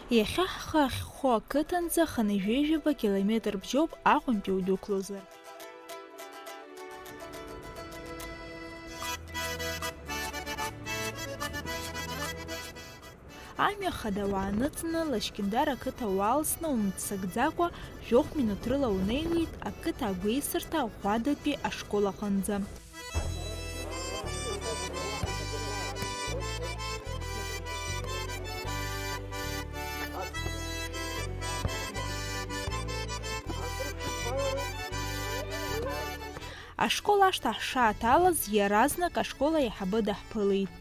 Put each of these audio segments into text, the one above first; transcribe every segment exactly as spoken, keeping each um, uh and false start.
Иахьа ҳхы ахьхоу ақыҭанӡа хынҩажәижәаба километр бжьоуп, Аҟәантәи удәықәлозар. Амҩа хада уааныҵны, Лашькьындар ақыҭа уалсны, умыццакӡакәа, жәохә минуҭ рыла унеиуеит ақыҭа агәеисырҭа Ӷәадатәи ашкол аҟынӡа. Ашкол ашҭа ҳшааҭалаз, иаразнак ашкол аиҳабы даҳԥылеит.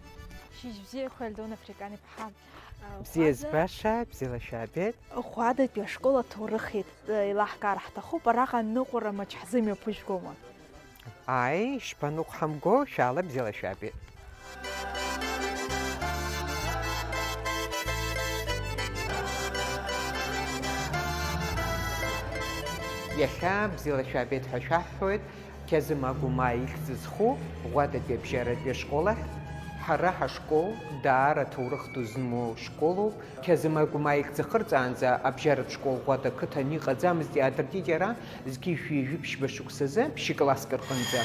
Шьыжь бзиақәа, Альдона Африкан-иԥҳа. Бзиа збаша, бзиала шәаабеит. Ӷәадатәи ашкол аҭоурых еит-, еилаҳкаар ҳҭахуп, араҟа аныҟәара маҷ ҳзымҩаԥыжәгома? Ааи, ишԥаныҟәҳамго, шәаала, бзиала шәаабеит. Иахьа бзиала шәаабеит ҳәа шәаҳҳәоит. Қьазым Агәымаа ихьӡ зху Ӷәадатәи абжьаратәи ашкол ахь. Ҳара ҳашкол даара ҭоурых ду змоу школуп. Қьазым Агәымаа ихьӡ ахырҵаанӡа абжьаратә школ Ӷәада ақыҭан иҟаӡамызт, иаадыртит иара, зқьи жәшәи жәиԥшьба шықәсазы, ԥшькласск рҟынӡа.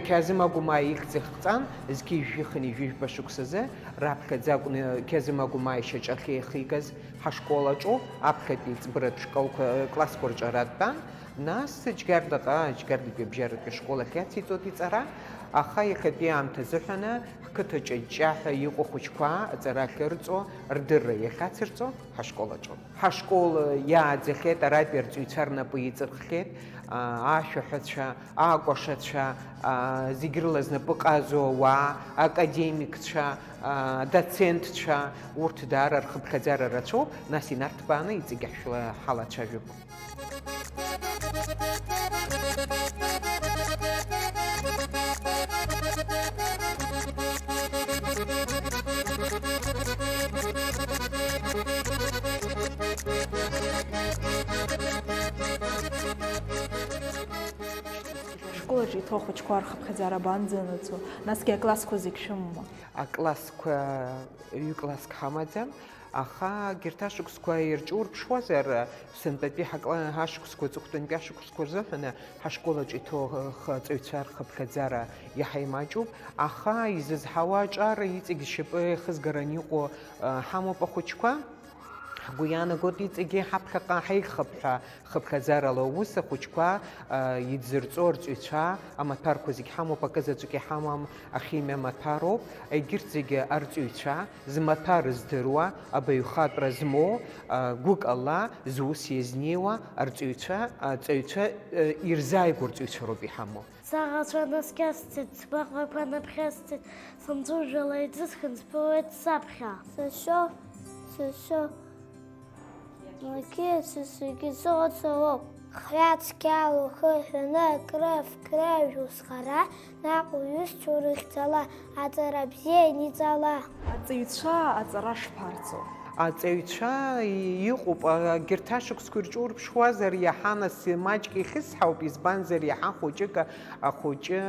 Қьазым Агәымаа ихьӡ ахҟҵан, зқьи жәшәи хынҩажәижәба шықәсазы, раԥхьаӡа акәны Қьазым Агәымаа ишьаҿахьы иахигаз ҳашкол аҿоуп, аԥхьатәи ҵбыратә школқәа, классқәа рҿы ара дтәан. Нас Џьгьардаҟа, Џьгьардатәи абжьаратәи ашкол ахь иациҵоит иҵара, аха иахьатәи аамҭа азыҳәаны ҳқыҭаҿы аҷҷаҳәа иҟоу ахәыҷқәа аҵара ахьырҵо, рдырра иахьацырҵо ҳашкол аҿоуп. Ҳашкол иааӡахьеит, аратәи арҵаҩцәа рнапы иҵырххьеит, аа, ашәаҳәацәа, акәашацәа, аа, зегь рыла знапы ҟазо ауаа, академикцәа, аа, доцентцәа, урҭ даара рхыԥхьаӡара рацәоуп, нас инарҭбааны иҵегь ҳшәла-, ҳалацәажәап. Ашколаҿы иҭоу ахәыҷқәа рхыԥхьаӡара абанӡанаӡо, насгьы аклассқәа зегь шәымоума? Аклассқәа, ҩ-класск ҳамаӡам, аха егьырҭ ашықәсқәа ирҿурԥшуазар, сынтәатәи ҳакла-, ҳашықәсқәа, аҵыхәтәантәи ашықәсқәа рзыҳәаны ҳашкол аҿы иҭоу х-, аҵаҩцәа рхыԥхьаӡара иаҳа имаҷуп, аха изызҳауа аҿар иҵегь зшьапы иахызгараны иҟоу, а, ҳамоуп ахәыҷқәа. Ҳгәы иаанагоит иҵегьы ҳаԥхьаҟа ҳаиӷьхап ҳәа хыԥхьаӡарала аус ахәыҷқәа, а, идзырҵо арҵаҩцәа, амаҭәарқәа зегь ҳамоуп, акы заҵәык иҳамам ахимиа амаҭәароуп. Егьырҭ зегьы арҵаҩцәа, змаҭәар здыруа, абаҩхатәра змоу, а, гәыкала зус иазнеиуа арҵаҩцәа, аҵаҩцәа, а, ирзааигәоу арҵаҩцәа роуп иҳамоу. Саӷацәа наскьасҵеит, сгәаҟрақәа наԥхьасҵеит, сымҵәыжәҩала иӡысхьан сԥылоит саԥхьа. Сашьо, сашьо, макьыццакгьы сыҟоуп. Хҩа цқьала ухы ҳәаны акры-фкры ажәу схара, наҟ уҩызцәа урыхьӡала, аҵара бзиа ианиҵала. Аҵаҩцәа аҵара шԥарҵо? Аҵаҩцәа иҟоуп, егьырҭ ашықәсқәа ирҿурԥшуазар, иаҳа нас маҷк ихьысҳауп, избанзар, иаҳа хәыҷык ахәыҷы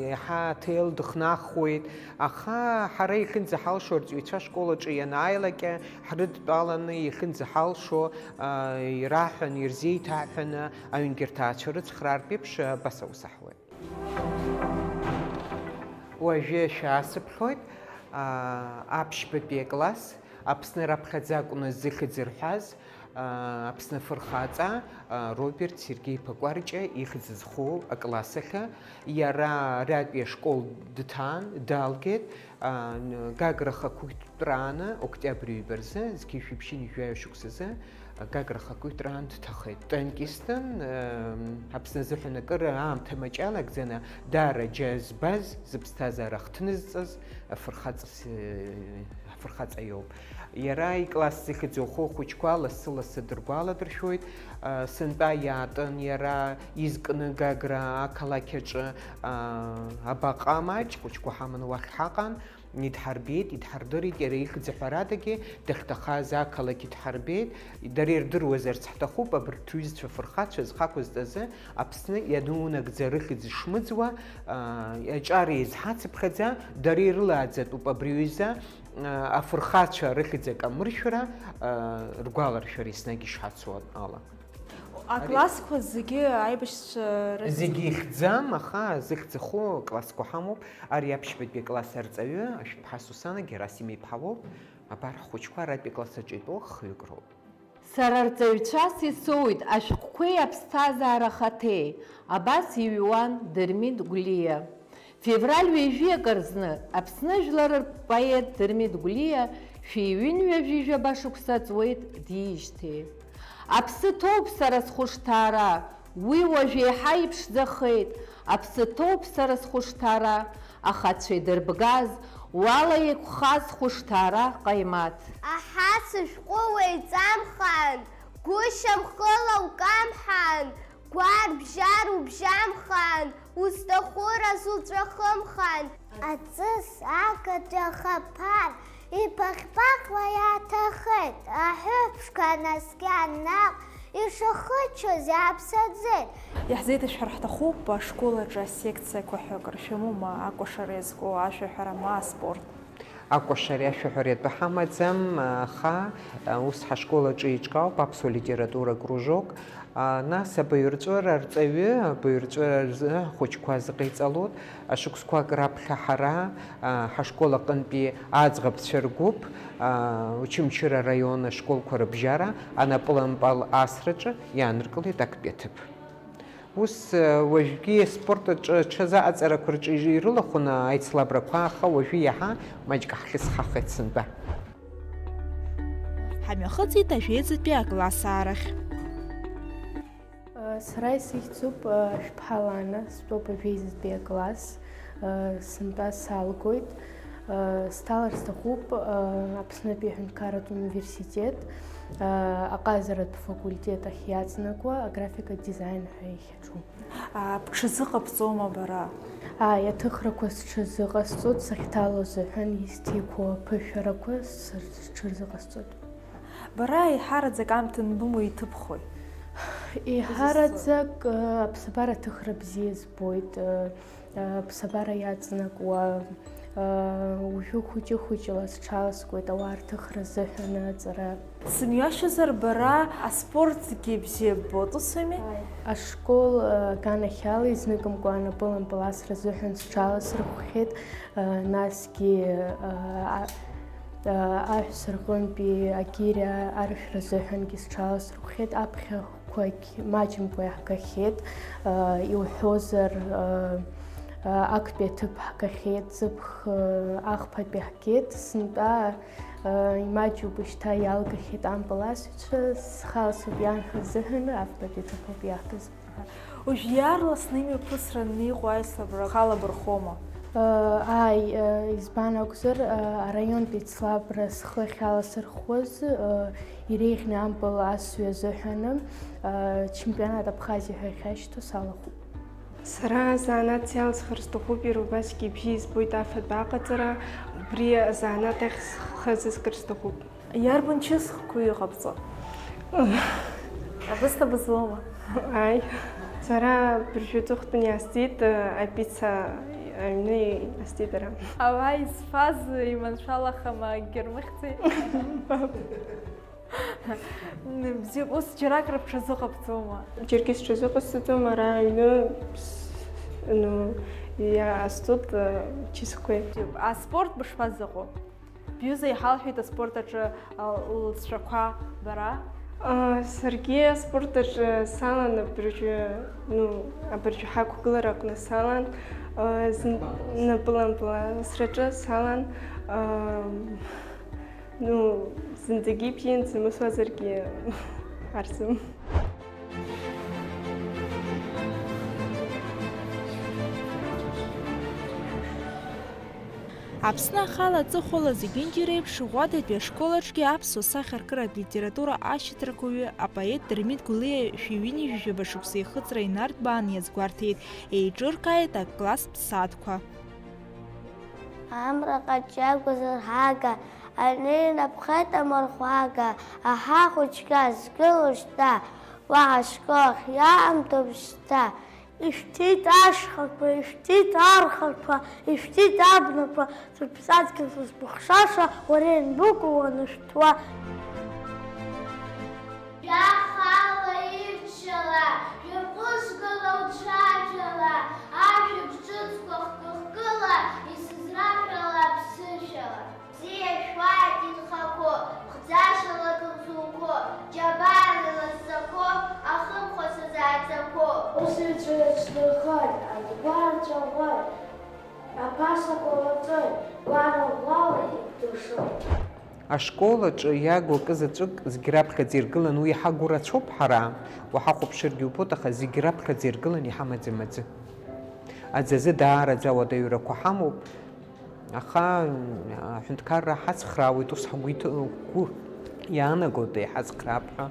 иаҳа аҭел дыхнахуеит, аха ҳара иахьынӡаҳалшо арҵаҩцәа ашкол аҿы ианааилак, ҳрыдтәаланы иахьынӡаҳалшо, а, ираҳәаны, ирзеиҭаҳәаны аҩнгьы рҭаацәа рыцхраартә еиԥш, а, абас аус аҳуеит. Уажәы шәаасыԥхьоит, а, аԥшьбатәи акласс, Аԥсны раԥхьаӡа акәны зыхьӡ рҳәаз, а, Аԥсны афырхаҵа, а, Роберт Сергеи-иԥа Кәарҷиа ихьӡ зху акласс ахьы. Иара аратәи ашкол дҭан, далгеит, а, н-, Гагра ахақәиҭтәрааны, октиабр ҩба рзы, зқьи жәшәи ԥшьынҩажәи жәаҩа шықәсазы, Гагра ахақәиҭтәраан дҭахеит. Танкистын, э, Аԥсны азыҳәан акыр аамҭа маҷ алагӡаны, даара џьа збаз, зыԥсҭазаара ахҭнызҵаз афырхаҵас, э, афырхаҵа иоуп. Иара икласс зыхьӡу ахәыҷқәа лассы-лассы дыргәаладыршәоит. Э, сынтәа иаатын иара изкны Гагра ақалақь аҿы, э, абаҟа маҷ, хәыҷқәа ҳаманы уахь ҳаҟан. Идҳарбеит, идҳардырит, иара ихьӡ ҳәарадагьы дахьҭахаз ақалақь идҳарбеит. Дара ирдыруазарц ҳҭахуп, абарҭ рҩызцәа фырхацәа зхы ақәызҵазы Аԥсны ианунагӡа рыхьӡ шмыӡуа, аа, аҿар еизҳацыԥхьаӡа, дара ирылааӡатәуп абри аҩыза, афырхацәа рыхьӡ акамыршәра, ргәаларшәара еснагь ишҳацу ала. Аклассқәа зегьы аибашьцәа рыхьӡ. Зегьы ихьӡам, аха зыхьӡ аху классқәа ҳамоуп. Ари аԥшьбатәи акласс арҵаҩы, Ашәԥҳа Сусана Герасим-иԥҳа лоуп. Абар ҳхәыҷқәа аратәи акласс аҿы итәоу хҩык роуп. Сара рҵаҩцәас исоуит ашәҟәқәеи аԥсҭазаара ахаҭеи, абас иҩуан Дырмит Гәлиа. Февраль ҩажәи акы рзны Аԥсны жәлар рпоет Дырмит Гәлиа шәи ҩынҩажәи жәаба шықәса ҵуеит диижьҭеи. Аԥсы ҭоуп сара схәышҭаара, уи уажә еиҳа иԥшӡахеит, аԥсы ҭоуп сара схәышҭаара, ахацәа идырбгаз, уала еиқәхаз хәышҭаара ҟаимаҭ. Аҳа сышәҟәы уеиҵамхан, гәышьамхыла укамҳан, гәарбжьар убжьамхан, узҭаху разуҵәахымхан. Аҵыс агатәи ахаԥар ибаҟь-баҟьуа иаҭахеит, аҳәыԥшқа наскьа наҟ ишахыччоз иааԥсаӡеит. Иаҳзеиҭашәҳәар ҳҭахуп ашкол аҿы асекциақәа ҳәа акыр шәымоума, акәашара иазку, ашәаҳәара ма аспорт? Акәашареи ашәаҳәареи атәы ҳамаӡам, аха, а, ус ҳашкол аҿы еиҿкаауп аԥсуа литература кружок. А, нас абаҩрҵәыра арҵаҩы, абаҩрҵәыра рзы ахәыҷқәа азы ҟаиҵалоит. Ашықәсқәак раԥхьа ҳара, а, ҳашкол аҟынтәи аӡӷабцәа ргәыԥ, а, Очамчыра араион ашколқәа рыбжьара анапылампыл асраҿы иааныркылеит актәи аҭыԥ. Ус, уажәгьы аспорт аҿы аҽазыҟаҵарақәа рҿы ирылахәын аицлабрақәа, аха уажәы иаҳа маҷк ҳхьысхахеит сынтәа. Ҳамҩахыҵит ажәеизатәи акласс аарахь. Сара исыхьӡуп Ашәԥҳа Лана, стәоуп ажәеизатәи акласс. Сынтәа салгоит. Сҭалар сҭахуп Аԥснытәи аҳәынҭқарратә университет аҟазаратә факультет ахь иаҵанакуа аграфикатә дизаин ҳәа иахьаҿу. Бҽазыҟабҵома бара? Ааи, аҭыхрақәа сҽазыҟасҵоит, сахьҭало азыҳәан исҭиқәо аԥышәарақәа сыр-, сҽырзыҟасҵоит. Бара еиҳараӡак аамҭа анбымоу иҭыбхуеи? Еиҳараӡак, э, аԥсабара аҭыхра бзиа збоит, э, э, аԥсабара иаҵанакуа, э, уажәы хәыҷы-хәыҷла сҽаласкуеит ауаа рҭыхра азыҳәан аҵара. Сымҩашьозар, бара аспорт зегьы бзиа ббоит, ус ауми? Ааи. Ашкол, э, аганахьала изныкымкәа анапылампыл асра азыҳәан сҽаласырхәхьеит, э, насгьы, э, а-, Аҳәса рҟынтәи агьиара аршәра азыҳәангьы сҽаласырхәхьеит, аԥхьақәагь маҷымкәа иаҳгахьеит, иуҳәозар, актәи аҭыԥ ҳгахьеит, ҵыԥх ахԥатәи ҳгеит, сынтәа имаҷуп, шьҭа иалгахьеит ампыл асҩцәа, схала соуп иаанхаз азыҳәан, афбатәи ҭыԥоуп иаҳгаз. Уажә иаарласны имҩаԥысраны иҟоу аицлабра халабырхәома? Ааи, избан акәзар, араионтә еицлабра схы ахьаласырхәуаз, иреиӷьны ампыл асҩы азыҳәаны, чемпионат Абхазиа ҳәа иахьашьҭоу салахәуп. Сара азанааҭ иалсхыр сҭахуп, иара убасгьы ибжьы избоит афатә аҟаҵара, убри азанааҭ ахь схы азыскыр сҭахуп. Иарбан чысхқәоу иҟабҵо? Абысҭа бызлоума? Ааи. Сара абыржәы аҵыхәтәан иаасҵеит, э, апицца аҩны иаасҵеит ара. Ауаа изфаз иманшәалахама, акгьы рмыхьӡеи? Бзиоуп, ус џьарак рыбжазыҟабҵома? Џьаргьы сҽазыҟасҵаӡом, ара аҩны с-, ну, иаасҵоит, э, чысхқәеи. Аспорт бышԥазыҟоу? Бҩыза иҳалҳәеит аспорт аҿы, а, лҵшәақәа бара? А, саргьы аспорт аҿы салан абыржәы, ну, абыржәы ҳақәгылара аҟны салан, а, зын-, напылампыл асраҿы салан, а, ну, зынӡагьы ибжьы нсымысуазаргьы арӡым. Аԥсны ахала аҵыхәала зегьынџьара еиԥш, Ӷәадатәи ашкол аҿгьы аԥсуа сахьаркыратә литература ашьаҭаркуҩы, апоет Дырмит Гәлиа шәи ҩынҩажәи жәаба шықәса ихыҵра инарҭбааны иазгәарҭеит, еиҿыркааит акласстә сааҭқәа. Амра ҟаҷ иакәзар ҳага, аҩны инапхеит амырхәага, аҳа хәыҷқәа згылоу шьҭа, уаҳа ашкол ахь иаамҭоуп шьҭа. Ишәҭит ашьхақәа, ишәҭит архақәа, ишәҭит абнақәа, сыԥсадгьыл сызкәыхшаша, уара ианбыкәу уанышәҭуа? Жәахала ирччала, жәаԥызгала уцәажәала, ажәабжь ҿыцқәа хкы-хкыла исызраҳәала аԥсышәала. Бзиа шәуааит инхақәоу, ԥхӡашьала дымзуқәоу, џьабаала иласӡақәоу, ахымхәа сазааигӡақәоу. Ус ицәа иацәдырхоит, адгәа рҵәаӷәоит, аԥасақәа лаҵоит, гәара ӷәӷәала икәдыршоит. Ашкол аҿы иагу акы заҵәык зегь раԥхьаӡа иргылан, уи иаҳа гәы рацәоуп ҳара, уаҳахәаԥшыргьы убоит, аха зегь раԥхьаӡа иргылан иҳамаӡам аӡы. Аӡазы даараӡа ауадаҩрақәа ҳамоуп. Аха, аҳәынҭқарра ҳацхраауеит, ус ҳгәы иҭ-, ҳгәы иаанагоит, иҳацхраап ҳәа.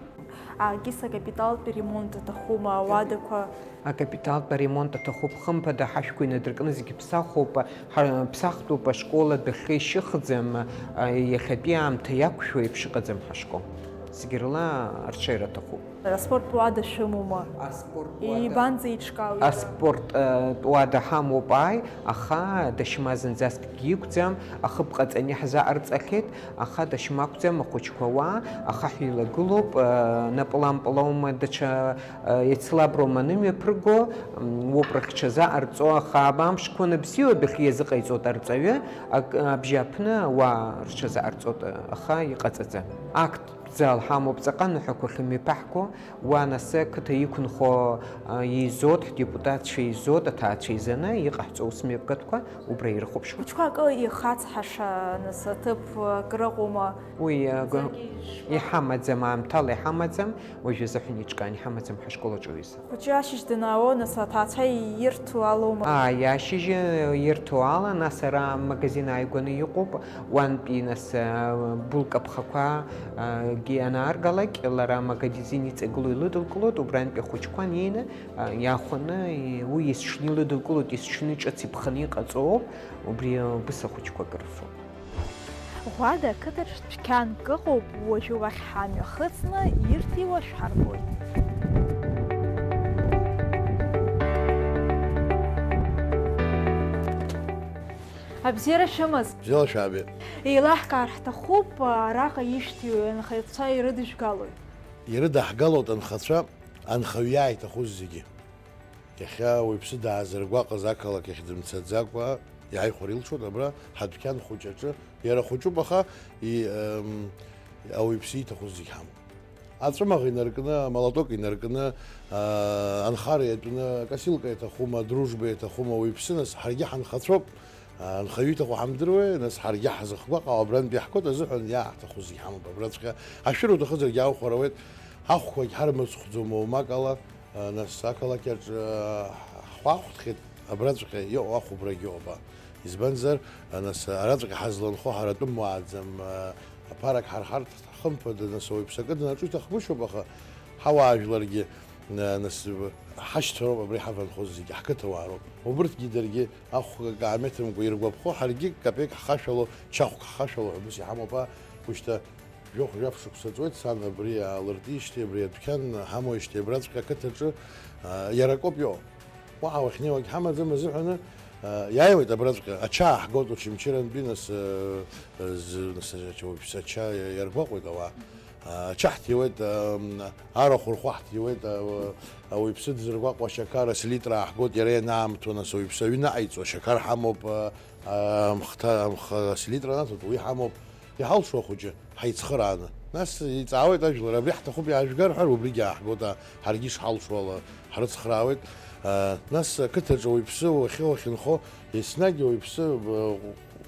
Акис акапиталтә ремонт аҭахума, ауадақәа? Акапиталтә аремонт аҭахуп, хымԥада, ҳашәқәа инадыркны зегьы ԥсахуп, ҳа-, ԥсахтәуп, ашкол адәахьы ишьыхӡам, а, иахьатәи аамҭа иақәшәо еиԥш ыҟаӡам ҳашкол. Зегь рыла арҽеира аҭахуп. Аспорт уада шәымоума? Аспорт уада. Ибанӡеиҿкаауеи? Аспорт, э, уада ҳамоуп, ааи, аха дашьма зынӡаскгьы иқәӡам, ахыб ҟаҵаны иаҳзаҟарҵахьеит, аха дашьма акәӡам, ахәыҷқәа уа, ахаҳә илагылоуп, э, напылампылоума, даҽа, э, еицлаброума анымҩаԥырго, м, уоуп рыхьчазаҟарҵо, аха абамшқәа аныбзиоу адәахьы иазыҟаиҵоит арҵаҩы, ак-, абжьааԥны ауаа рҽазаҟарҵоит, аха иҟаҵаӡам. Акт Зал ҳамоуп, ҵаҟа аныҳәақәа ахьымҩаԥаҳго, уа нас ақыҭа иқәынхо, а, еизоит, ҳдепутатцәа еизоит, аҭаацәа еизаны иҟаҳҵо усмҩаԥгатәқәа убра ирыхәаԥшуа. Ахәыҷқәа акы ихацҳаша, нас, аҭыԥ акрыҟоума? Уи, а, г-, Зегьы ишԥа- иҳамаӡам, аамҭала иҳамаӡам, уажәы азыҳәан иҿкаан иҳамаӡам ҳашкол аҿы уҩыза. Хәыҷы ашьыжь данаауа, нас, аҭаацәа ирҭо алоума? Ааи, ашьыжь ирҭо ала, нас ара амагазин ааигәаны иҟоуп, уантәи, нас, а, булка ԥхақәа, а, гьы анааргалак, лара амагазин иҵагылоу илыдылкылоит, убрантәи ахәыҷқәа неины, а, иаахәаны, и-, уи есҽны илыдылкылоит, есҽны ҿыц иԥханы иҟаҵоуп, убри, а, убыс ахәыҷқәа акрыфоит. Ӷәада ақыҭаҿ дәқьанк ыҟоуп, уажәы уахь ҳамҩа хыҵны ирҭиуа шәҳарбоит. Абзиара шәымаз! Бзиала шәаабеит! Еилаҳкаар ҳҭахуп, араҟа ишәҭиуеи анхаҩцәа ирыдышәгалои? Ирыдаҳгалоит анхацәа, анхаҩ иааиҭаху зегьы. Иахьа ауаҩԥсы даазыргәаҟыз ақалақь ахь дымцаӡакәа иааихәар илшоит, абра ҳадәқьан хәыҷ аҿы, иара хәыҷуп, аха и-, м, ауаҩԥсы ииҭаху зегь ҳамоуп. Аҵәымаӷ инаркны, амолоток инаркны, а, анхара иатәны, акосилка иаҭахума, адружба иаҭахума, ауаҩԥсы, нас, ҳаргьы ҳанхацәоуп, а, анхаҩы ииҭаху ҳамдыруеи, нас, ҳаргьы ҳзыхгәаҟуа абрантәи иаҳгоит, азыҳәан иааҳҭаху зегь ҳамоуп, абраҵәҟьа ашәыр уҭахызаргьы аухәар ауеит, ахәқәагь ҳармыцхәӡом, уамак ала. Нас ақалақь аҿы ҳхәаахәҭхьеит, абраҵәҟьа иҟоу ахәыблрагьы ыҟоуп. Избанзар, нас араҵәҟьа ҳазланхо ҳара атәым уааӡам, аԥарак ҳарҳарц хымԥада, нас ауаҩԥсы акы данаҿу иҭахгәышьоуп, аха ҳауаажәларгьы, нас, ҳашьцәа роуп абра иҳаванхоз зегьы, ҳқыҭауаа роуп. Убырҭгьы даргьы ахәгак ааимаҭымкәа иргәаԥхо, ҳаргьы капеик ҳхашәало, чахәк ҳхашәало ҳәа убыс иҳамоуп, а, ушьҭа Жәохә-жәаф шықәса ҵуеит, сан абри аалыртижьҭеи, абри адәқьан ҳамоижьҭеи, абраҵәҟьа ақыҭаҿы, а, иара акоуп иҟоу. Уаҳа уахьнеиуагь ҳамаӡам азыҳәаны, а, иааиуеит абраҵәҟьа, ача ааҳгоит Очамчырантәи, нас, а, зы, нас, ача, уаҩԥсы ача иаргәаҟуеит ауаа. А, ача ҳҭиуеит, а, арахә рхәы ҳҭиуеит, а, ауаҩԥсы дзыргәаҟуа ашьақар ас литра ааҳгоит, иара ианаамҭоу, нас, ауаҩԥсы аҩны аҟаиҵо ашьақар ҳамоуп, а, а, амхҭа, амх ас литра анаҭоит, уи ҳамоуп. Иҳалшо ахәыҷы, ҳаицхырааны. Нас иҵаауеит ажәлар, абри ҳҭахуп иаажәга рҳәар, убригьы ааҳгоит, а, ҳаргьы ишҳалшо ала ҳрыцхраауеит. А, нас ақыҭаҿы ауаҩԥсы уахьы уахьынхо, еснагь ауаҩԥсы, а,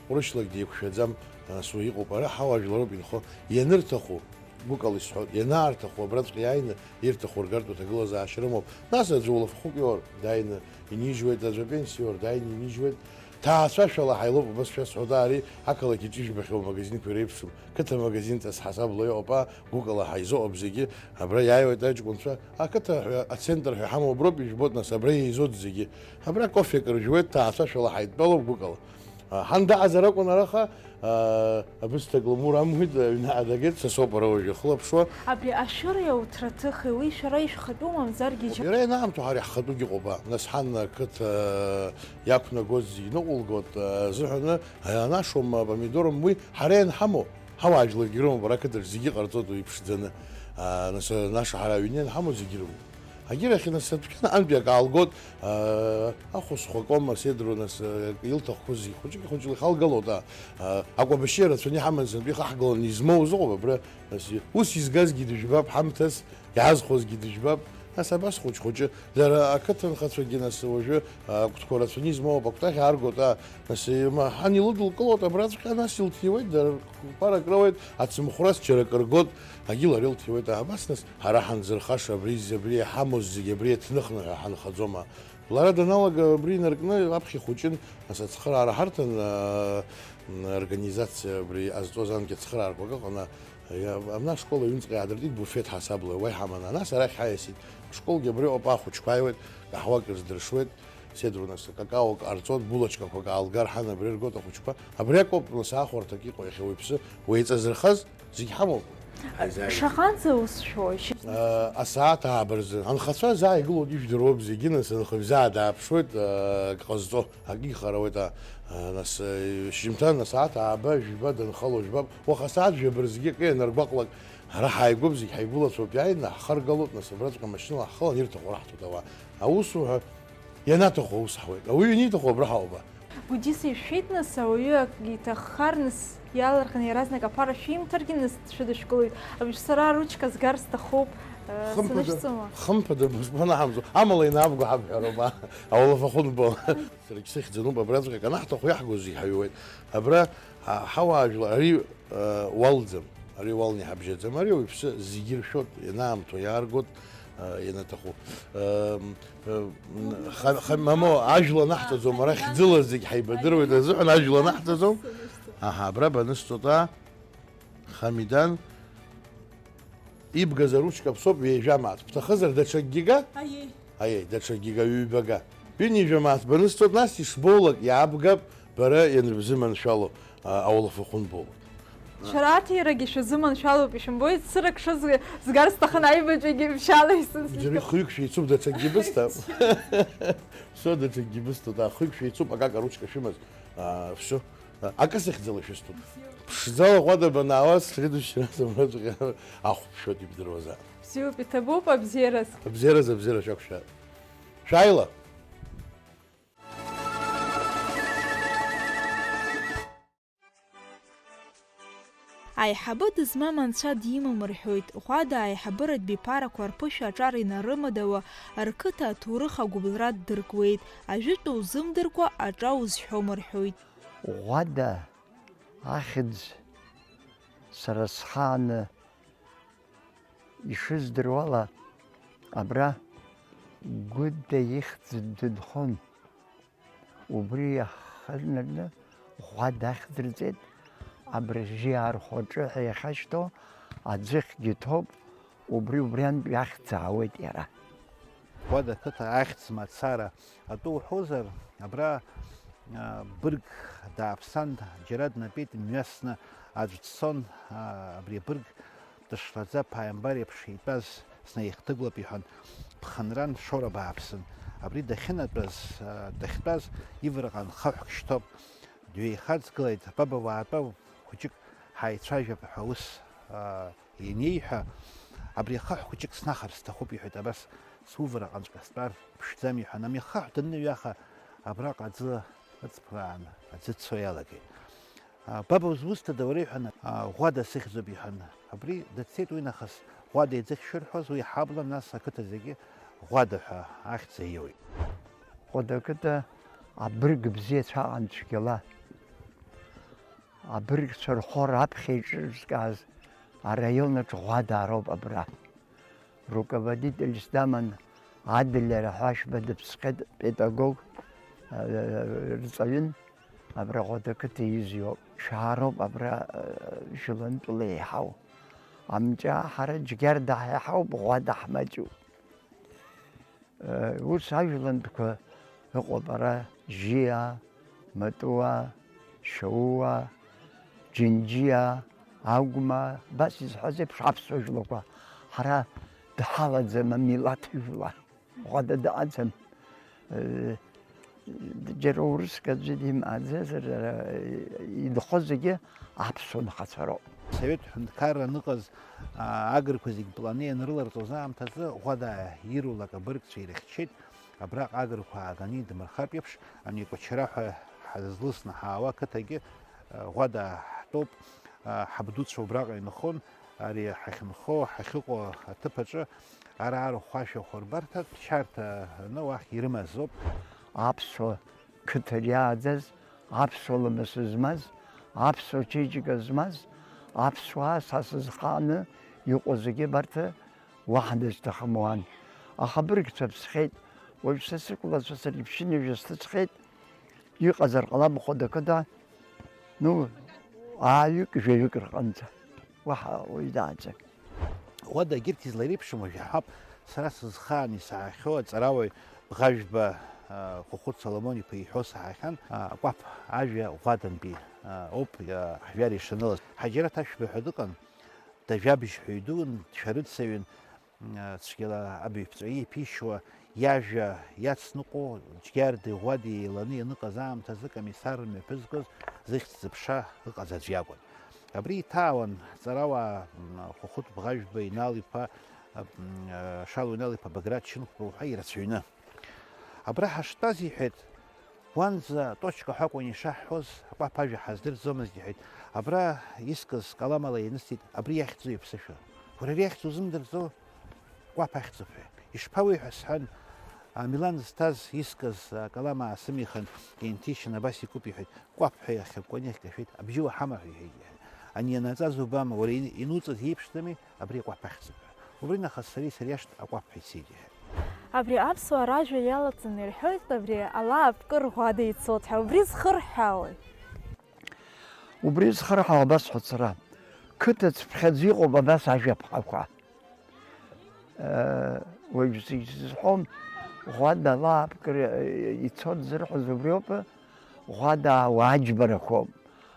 ҟәрышьлак деиқәшәаӡам, а, нас уи иҟоуп, ара ҳауаажәлароуп инхо. Ианырҭаху, гәыкала исҳәоит, ианаарҭаху, абраҵәҟьа иааины ирҭаху ргартә аҭагылазаашьа рымоуп. Нас аӡәы улафахәык иоур, дааины инижьуеит, аӡәы апенсиа иоур, дааины инижьуеит. Ҭаацәашәала ҳаилоуп, абас шәасҳәоит, ари ақалақь аҿы ижәбахьоу амагазинқәа иреиԥшым. Қыҭа магазинҵас ҳасабла иҟоуп, а, гәыкала ҳаизыҟоуп зегьы. Абра иааиуеит аҷкәынцәа, ақыҭа ҳәа, ацентр ҳәа иҳамоу аброуп, ижәбоит, нас, абра еизоит зегьы. Абра кофе акыр жәуеит, ҭаацәашәала ҳаидтәалоуп гәыкала. Ҳан даҟазар акәын араҟа, аа, абысҭак лымур амуит, аҩны ҳадагеит, са соуп ара уажә иахылаԥшуа. Абри ашәыреи ауҭраҭыхи, уи шәара ишәхатәу мамзаргьы џьа- Иара ианаамҭоу ҳара иаҳхатәугьы ыҟоуп, аа, нас ҳан ақыҭа, аа, иақәнагоз зегь ныҟәылгоит, аа, азыҳәаны, аа, анашоума, апомидор, уи ҳара ианҳамоу, ҳауаажәларгьы рымоуп, ара ақыҭаҿ зегьы ҟарҵоит уи иԥшӡаны, аа, нас, анаша ҳара аҩны ианҳамоу зегьы рымоуп. Агьырахь, нас, адәқьан аҟынтәи акы аалгоит, аа, ахәыцхә акома, седруа, нас, акы илҭахқәаз зегь хәыҷык-хәыҷла ихалгалоит, аа, аа, акәабашьиа рацәаны иҳаман сынтәа ихаҳгаланы измоуз ыҟоуп, абра, нас, ус изгазгьы дыжәбап, ҳамҭас иаазхәазгьы дыжәбап, нас, абас хәыҷ-хәыҷы, дара ақыҭанхацәагьы, нас, уажәы, аа, акәтқәа рацәаны измоуп, акәтаӷь ааргоит, аа, нас, ма, ҳан илыдылкылоит, абраҵәҟьа, нас, илҭиуеит, дара парак роуеит, ацымхәрас џьара акы ргоит, агьи лара илҭиуеит, аа, абас, нас, Ҳара ҳанзырхаша абри, абри иҳамоу зегьы абри иаҭныхны ҳәа ҳанхаӡома? Лара даналага абри инаркны аԥхьа ихәыҷын, нас ацхыраара ҳарҭан, аа, организациа абри иҟазҵоз анкьа цхыраарқәак ыҟан, иа-, абна ашкол аҩныҵҟа иаадыртит буфет ҳасабла, уа иҳаман, нас арахь ҳаиасит. Ашколгьы абри ауп, ахәыҷқәа ааиуеит, каҳуак рыздыршуеит, седруа, нас, какао ҟарҵоит, булочкақәак аалгар ҳан абри ргоит ахәыҷқәа. Абри акоуп, нас, аахәарҭак иҟоу иахьа уаҩԥсы уеиҵазырхаз. Зегь ҳамоуп. Ҳаизааигәаз. Шаҟанӡа ус шәои? Шьыжь- Э, асааҭ ааба рзы. Анхацәа заа игылоуп, ижәдыруоуп зегьы, нас анхаҩ заа дааԥшуеит, э, акы ҟазҵо, акы ихароуит, а, а, нас, э, шьыжьымҭан асааҭ ааба, жәба данхало жәбап. Уаха асааҭ жәаба рзгьы акы ианаргәаҟлак, ҳара ҳааигәоуп, зегь ҳаигәылацәоуп, иааины ҳхаргалоит, нас абраҵәҟьа амашьынала ҳхылан ирҭаху раҳҭоит ауаа. Аусуҳәа ианаҭаху аус ҳуеит. Ауаҩы ианиҭаху абра ҳауба. Гәдиса ишәеит, нас, ауаҩы акгьы иҭаххар, нас, иаалырҟьаны иаразнак аԥара шәимҭаргьы, нас, дшәыдышәкылоит. Абжь сара аручка згар сҭахуп, э, Хымԥада, санышәҵома? Хымԥада, бызбанаҳамҵо, амала инаабго ҳабҳәароуп, а, ауалафахәы нбо. Саргь сыхьӡануп, абраҵәҟьа анаҳҭаху иаҳгоз зегь ҳаҩуеит. Абра, а, ҳауаажәлар, ари, э, уалӡам, ари уалны иҳабжьаӡам, ари уаҩԥсы зегьы иршәоит, ианаамҭоу иааргоит, э, ианаҭаху. Э, м, ха-, ха-, мамоу, ажәла анаҳҵаӡом, ара хьӡыла зегь ҳаибадыруеит азыҳәан ажәла анаҳҵаӡом. Аҳа, абра банысҵоит, аа, Хамидан, ибгаз аручка ԥсоуп, ҩажәа мааҭ. Бҭахызар, даҽакгьы га? Аиеи. Аиеи, даҽакгьы га, ҩба га. Ҩынҩажәа мааҭ банысҵоит, нас ишбоулак иаабгап, бара ианбзыманшәало, а, ауалафахәы нбоулак. Шәара аҭирагьы шәазыманшәалоуп, ишәымбои, цырак шызгар сҭахын аибаҿагьы шәала исымсит. Џьара хҩык шәеицуп, даҽакгьы бысҭап. Всё, даҽакгьы бысҭоит, а, хҩык шәеицуп, акака ручка шәымаз. А, всё. А, акы сыхьӡала шәысҭоит. Ԥшӡала ҟәада банаауаз, следующий раз абраҵәҟьа ахәԥшәоит ибдыруазаап. Бзиоуп, иҭабуп абзиараз. Абзиараз абзиара шәақәшәааит. Шәааила! Аиҳабы дызмам анцәа димам рҳәоит. Ӷәада аиҳабыратә биԥарақәа рԥышәа аҿар инарымадауа, рқыҭа аҭоурых агәыбылра ддыркуеит. Ажәытә узымдыркәа аҿа узҳәом рҳәоит. Ӷәада ахьӡ сара схааны ишыздыруала, абра Гәында ихьӡ дынхон. Убри иахынҳәны Ӷәада ахьӡырҵеит, абыржәы архәаҿы ҳәа иахьашьҭоу аӡыхьгьы ҭоуп, убри убриантә иахьӡаауеит иара. Ӷәада ақыҭа ахьӡ мацара атәы уҳәозар, абра, а, бырг дааԥсан, џьара днатәеит, мҩасны аӡә дцон, а, абри абырг дышлаӡа ԥааимбар еиԥш итәаз снаихҭыгәлап, иҳәан, ԥхынран Шора бааԥсын. Абри дахьынатәаз, а, дахьтәаз ивараҟа хаҳәк шьҭоуп. Дҩеихаҵгылеит, баба, уаатәа, хәыҷык ҳаицәажәап ҳәа ус, а, ианиеиҳәа, абри ахаҳә хәыҷык снахар сҭахуп, иҳәеит, абас сувараҟанҵәҟьа стәар ԥшӡам, иҳәан, амҩахаҳә даныҩаха, абраҟа аӡы ыҵԥрааны аӡы цо иалагеит. А, баба, узусҭада уара, иҳәан, а, Ӷәада сыхьӡуп, иҳәан. Абри дцеит уи нахыс, Ӷәада иӡыхь шырҳәоз, уи ҳабла, нас ақыҭа зегьы Ӷәада ҳәа ахьӡ аиуеит. Ӷәада ақыҭа абырг бзиа цәаҟан цәгьала. Абыргцәа рхор аԥхьа иҿызкааз араион аҿы Ӷәадаа роуп абра. Руководительс даман Адлер ҳәа ашәба дыԥсхьеит, педагог, э, рҵаҩын, абра Ӷәада ақыҭа изиоуп. Шәаароуп абра, э, Жәлантәыла еиҳау. Амҿы ҳара Џьгьарда ҳаиҳауп, Ӷәада ҳмаҷуп. Э, ус ажәлантәқәа ыҟоуп ара, Жьиа, Матуа, Шьаууа, Џьынџьиа, Агәма, абас изҳәаз еиԥш аԥсуа жәлақәа, ҳара дҳалаӡам амилаҭ жәла. Ӷәада дааӡам. Э, џьара урыск аӡәы димааӡазар, э, инхо зегьы аԥсуа нхацәа роуп. Асовет ҳәынҭқарра аныҟаз, а, агырқәа зегь планы ианрыларҵоз аамҭазы, Ӷәада ирулак абыргцәа ирыхьчеит, абраҟа агырқәа ааганы идмырхартә еиԥш, ани Кәачара ҳәа ҳазлысны ҳаауа ақыҭагьы, а, Ӷәада ҳтәоуп, а, ҳабдуцәа убраҟа инхон, ари ҳахьынхо, ҳахьыҟоу аҭыԥ аҿы ара арахә ашәахәа рбарҭа, чарҭа аны уахь ирымаз ауп. Аԥсуа қыҭа иааӡаз, аԥсуа ламыс змаз, аԥсуа чеиџьыка змаз, аԥсуаа са сызхааны иҟоу зегьы абарҭ уаҳа дызҭахым уан. Аха абыргцәа ԥсхьеит, уажә са сыкәлацәа саргьы ԥшьынҩажәа сҭыҵхьеит, иҟазар ҟалап, хәада-қыда, ну, ааҩык, жәаҩык рҟынӡа. Уаҳа уаҩ дааӡам. Ӷәада егьырҭ излареиԥшым уажә иаҳҳәап, сара сызхаан исаҳахьоу аҵарауаҩ Бӷажәба, а, Хәыхәыт Соломон-иԥа иҳәо саҳахьан, а, акәаԥ ажәа Ӷәадантәи, а, ауп, а, ҳжәар ишанылаз. Ҳаџьараҭ Ашәба ҳәа дыҟан, Дажәабжь ҳәаҩ дуун, дшәарыцаҩын, м, цәгьала абаҩԥҵәа иԥишьуа, иажәа иацныҟәо, Џьгьарди Ӷәади еиланы ианыҟаз аамҭазы акомиссар мҩаԥызгоз зыхьӡ-зыԥша ыҟаз аӡә иакәын. Абри иҭаауан ҵарауаа, м, Хәыхәыт Бӷажәба, Инал-иԥа, м, Шало Инал-иԥа, Баграт Шьынқәба уҳәа ирацәаҩны. Абра ҳаштәаз, иҳәеит, уанӡа Точка ҳәа акәын ишаҳҳәоз, акәаԥ ажәа ҳаздырӡомызт, иҳәеит. Абра искыз каламала ианысҵеит, абри иахьӡу иаԥсышәа. Уара ари ахьӡ узымдырӡо? Кәаԥ ахьӡуп ҳәа. Ишԥауеи ҳәа сҳәан, амилан зҭаз искыз акалам аасымихын, ианҭишьын, абас икуп, иҳәеит. Кәаԥ ҳәа иахьакәкәаны иахькашәеит, абжьы уаҳама ҳәа иҳәеит, иҳәеит. Ани ианаҵаз убама, уара ин-, инуҵаз иеиԥшӡами, абри акәаԥ ахьӡуп ҳәа. Убри нахыс сара исыриашт акәаԥ ҳәа ицеит, иҳәеит. Абри аԥсуаа ражәа иалаҵаны ирҳәоит, абри ала апкыр Ӷәада ицоит ҳәа, убри зхырҳәаауеи? Убри зхырҳәаау абасҳәоит сара, қыҭа цыԥхьаӡа иҟоуп абас ажәаԥҟақәа. Уажә зегь зызҳәом, Ӷәада ала апкыр ицоит зырҳәоз убриоуп, Ӷәада ауаа аџьбарақәоуп.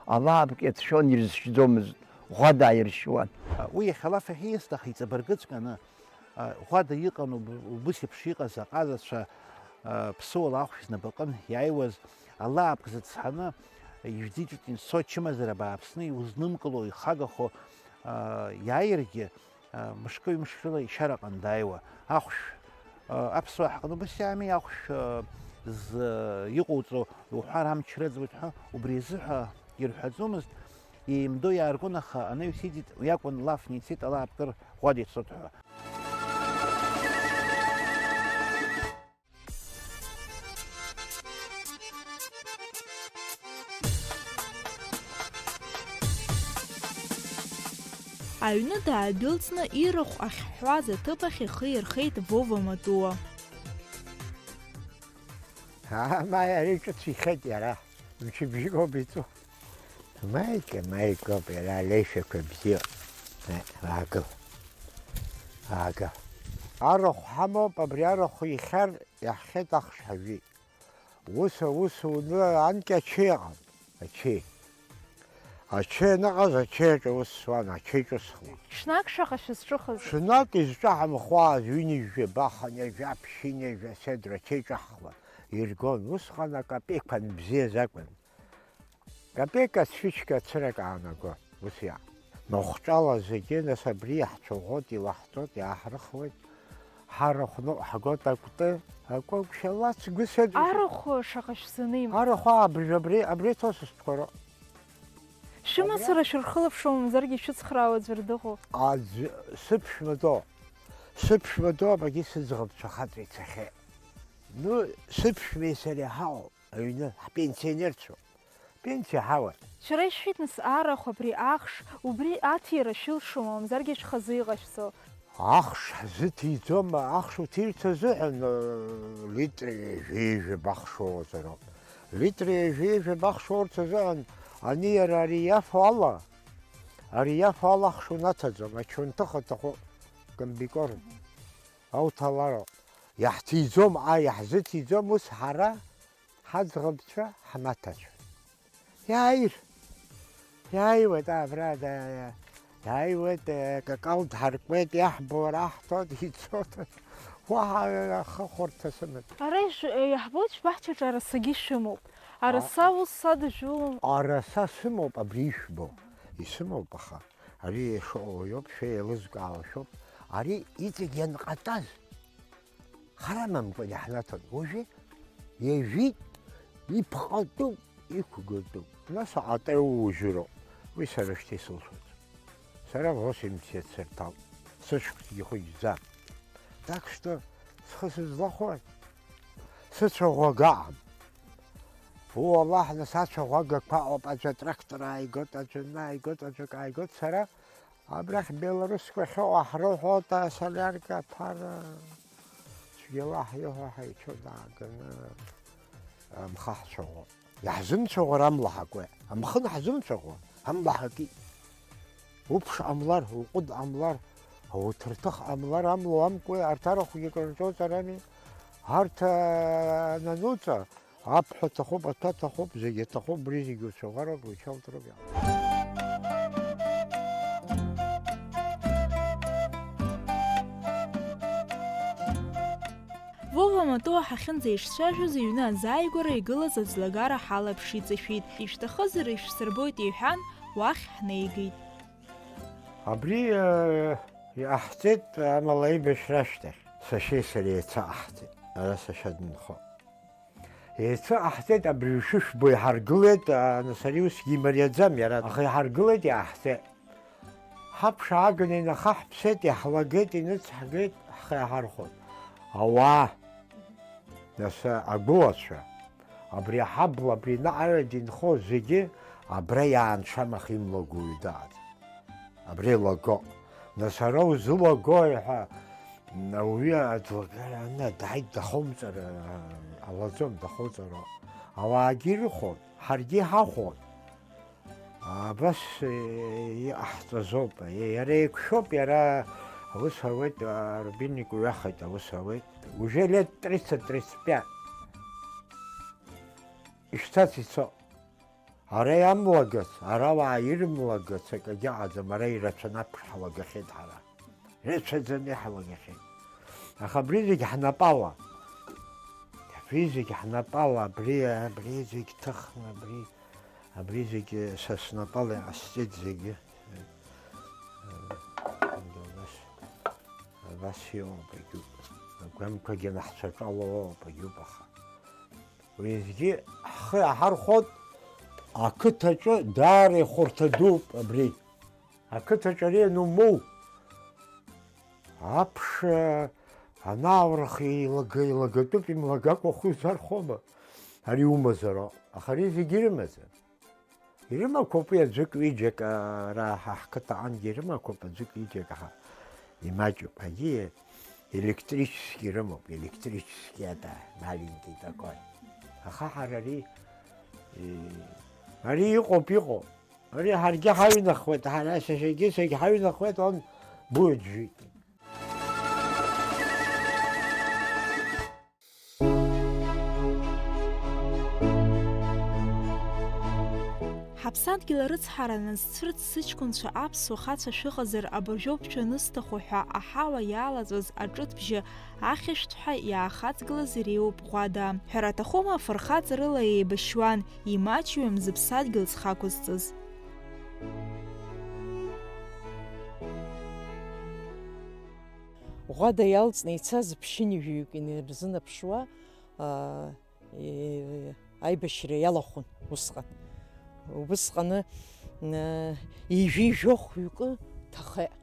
Ала апк иацәшәон, ирызшьӡомызт, Ӷәада ааиршьуан. Уи иахьа алаф ахьиасҭа аха иҵабыргыҵәҟьаны, Ӷәада иҟан уб-, убыс еиԥш иҟаз аҟазацәа, ԥсыуала ахәшә знапаҟын иааиуаз, ала апк зыцҳаны, ижәӡа иҿыҵны ицо ачымазара бааԥсны иузнымкыло, ихагахо, иааиргьы, мышкы-ҩымш рыла ишьараҟны дааиуа. Ахәшә, аԥсуаа ҳҟны убыс иами, ахәшә, зы, иҟоуҵо уҳәар амч рыӡуеит ҳәа, убри азыҳәа ирҳәаӡомызт, еимдо иааргон, аха анаҩс иӡит, уи акәын лафны ицеит, ала апкыр Ӷәада ицоит ҳәа. Аҩны даадәылҵны ирахә ахьҳәуаз аҭыԥ ахь ихы ирхеит Вова Матуа. Аа, ма ари ҿыц ихеит иара, мчыбжьык ауп иҵу. Маика, маикоуп, иара алеишәақәа бзиоуп. Ааи, аагыл. Аагыл. Арахә ҳамоуп, абри арахә ихьар, иаҳхьеит ахш ҳажәит. Ус аус уны анкьа ачеи ыҟан, ачеи. Ачеи аныҟаз, ачеи аҿы аус суан, ачеи ҿысхуан. Ҽнак шаҟа шәызҿыхыз? Ҽнак изҿаҳамхуаз, ҩынҩажәа баха, ҩажәа ԥшьынҩажәа седра ачеи ҿаҳхуан, иргон. Усҟан акапеиқәа анбзиаз акәын. Капеик ацәышьқьа цырак аанаго, ус иа. Махәҿала зегьы, нас, абри иаҳцәаӷәоит, илаҳҵоит, иааҳрыхуеит. Ҳарахә ныҟәҳгоит акәты, акәагәшьа лац гәысеидру. Арахә шаҟа шәзаным? Арахә абжа абри, абри ҭосызтәқәа роуп. Шәымацара шәырхылаԥшуа, мамзаргьы шәыцхраауа аӡәыр дыҟоу? Аӡә, сыԥшәма ду. Сыԥшәма ду абагьы сыӡӷабцәа хаҵа ицахьеит. Ну, сыԥшәмеи сареи ҳаҟоуп. Аҩны ҳпенсионерцәоуп. Пенсиа ҳауан. Шәара ишәҳәеит, нас, арахә абри ахш, убри аҭира шәылшома, мамзаргьы шәхазы иҟашәҵо? Ахш ҳзыҭиӡом, ахш уҭирц азыҳәан, э, литр ҩажәи жәаба ахш уоуазароуп. Литр ҩажәи жәаба ахш уоурц азыҳәан, ани иара ари иафо ала, ари иафо ала ахш унаҭаӡом, ачунҭыха аҭахуп, комбикорд. Ауҭалароуп. Иаҳҭиӡом, а, иаҳзыҭиӡом, ус ҳара ҳаӡӷабцәа, ҳмаҭацәа. Иааир, иааиуеит, абра да-, иааиуеит, э, какал дҳаркуеит, иаҳбо раҳҭоит, ицоит, уаҳа ахахәарҭа сымаӡам. Ара иш-, иаҳбоит, шәбаҳчаҿы арасагьы шәымоуп. Араса А- ус садыжәылон. Араса сымоуп, абри ишәбо, исымоуп, аха ари ишыҟоу иоуп, шәеилызкаауа шәоуп. Ари иҵегь ианҟатәаз, хара амамкәан иаҳнаҭон. Уажәы иажәит, иԥҟатәуп, иқәгатәуп. Нас аҟатаиу ужәыроуп. Уи сара шьҭа исылшоит. Сара восемьдесят сырҭалт. Сышықәсгьы хәыҷӡам. Так что, схы сызлахәуеит. Сыцәаӷәага аҟам. Уаллаҳ, нас ацәаӷәагақәа ыҟоуп, аӡәы атрактор ааигоит, аӡәы ана ааигоит, аӡәы акы ааигоит. Сара абрахь белорусқәа ахьыҟоу ҳрыҳәоит, асолиарка аԥара. Цәгьала ҳиҳәо ҳаицәоит ааганы амха ҳцәаӷәо. Иаҳзымцәаӷәар амла ҳакуеи? Амхын ҳзымцәаӷәо, амла ҳакит. Уԥш ҟамлар, уҟәыд ҟамлар, ауҭырҭых ҟамлар, амла уамкуеи? Арҭ арахәгьы акрырҿоуҵарами? Арҭ, а, анануҵа, аԥҳә аҭахуп, аҭәа аҭахуп, зегьы аҭахуп, убри зегьы уцәаӷәароуп, учалтроуп. Вова Матуа ҳахьынӡаишцәажәоз, иҩны азааигәара игылаз аӡлагара ҳалаԥш иҵашәит. Ишәҭахызар, ишәсырбоит, иҳәан, уахь ҳнеигеит. Абри, э, иҟаҳҵеит, амала аибашьра ашьҭахь, сашьеи сареи еицаҟаҳҵеит, ара сашьа дынхо. Еицаҟаҳҵеит, абри шәышәбо иҳаргылеит, а, нас ари усгьы имариаӡам иара, аха иҳаргылеит, иҟаҳҵеит. Ҳаԥш ааганы инахаҳԥсеит, иаҳлагеит, иныцҳгеит, ҳхы иаҳархәон. Ауаа, нас агәылацәа, абри аҳабла, абри наҟ аҩаӡа инхо зегьы абра иаанцәам аха имлаго уаҩ дыҟаӡам. Абра илаго. Нас ара узылагои ҳәа, ауаҩы аӡлагара ана дааит, дахоумҵар, ҟалаӡом, дахоуҵароуп. Ауаагьы ирыхон, ҳаргьы иҳахәон. Абас, е, иҟаҳҵаз ауп. Е, иара еиқәшәоуп, иара аус ауеит, а, рубильник уҩахеит, аус ауеит. Уже лет тридцать, тридцать пять. Ишцац ицо. Ара иамлагац, ара ауаа ирымлагац акагьы ыҟаӡам, ара ирацәаны аԥш ҳлагахьеит ҳара. Рацәаӡаны иҳалагахьеит. Аха абри зегь ҳнапала. Абри зегь ҳнапала, абри, абри зегь ҭыхны, абри, абри зегь са снапала иҟасҵеит зегьы. Абас, абас иҟоуп, агьуп. Агәамқәагьы наҳцәаҿалоу ыҟоуп, агьуп, аха. Уеизгьы ҳхы иаҳархәоит, ақыҭаҿы даара ихәарҭа дууп абри. Ақыҭаҿы ари анумоу, аԥш, анааурах еилага-, еилагатәуп, имлагакәа ухы узархәома? Ари умазароуп, аха ари зегьы ирымазар. Ирымақәоуп уи аӡәык-ҩыџьак, ара ҳа ҳқыҭа аҟынгьы ирымақәоуп аӡәык-ҩыџьак, аха имаҷуп. Егьи электрический ирымоуп, электрический, это маленький такой. Аха ҳара ари, э, ари иҟоуп, иҟоуп. Ари ҳаргьы ҳаҩнахуеит, ҳара сашьагьы сагь ҳаҩнахуеит, он будет жить. Ҳаԥсадгьыл арыцҳара назцәырҵ сыҷкәынцәа аԥсуа хацәа шәыҟазар абыржәоуп шәанысҭаху ҳәа аҳауа иалаҵәаз аҿыҭбжьы ахьышәҭҳәа иаахаҵгылаз иреиуоуп ӷәада. Ҳәара аҭахума, афырхаҵарыла еибашьуан, имаҷҩым зыԥсадгьыл зхақәызҵаз. Ӷәада иалҵны ицаз ԥшьынҩажәаҩык инарзынаԥшуа, аа, е-, аибашьра иалахәын усҟан. Убысҟаны, э, ҩажәи жәохә ҩкы ҭахеит.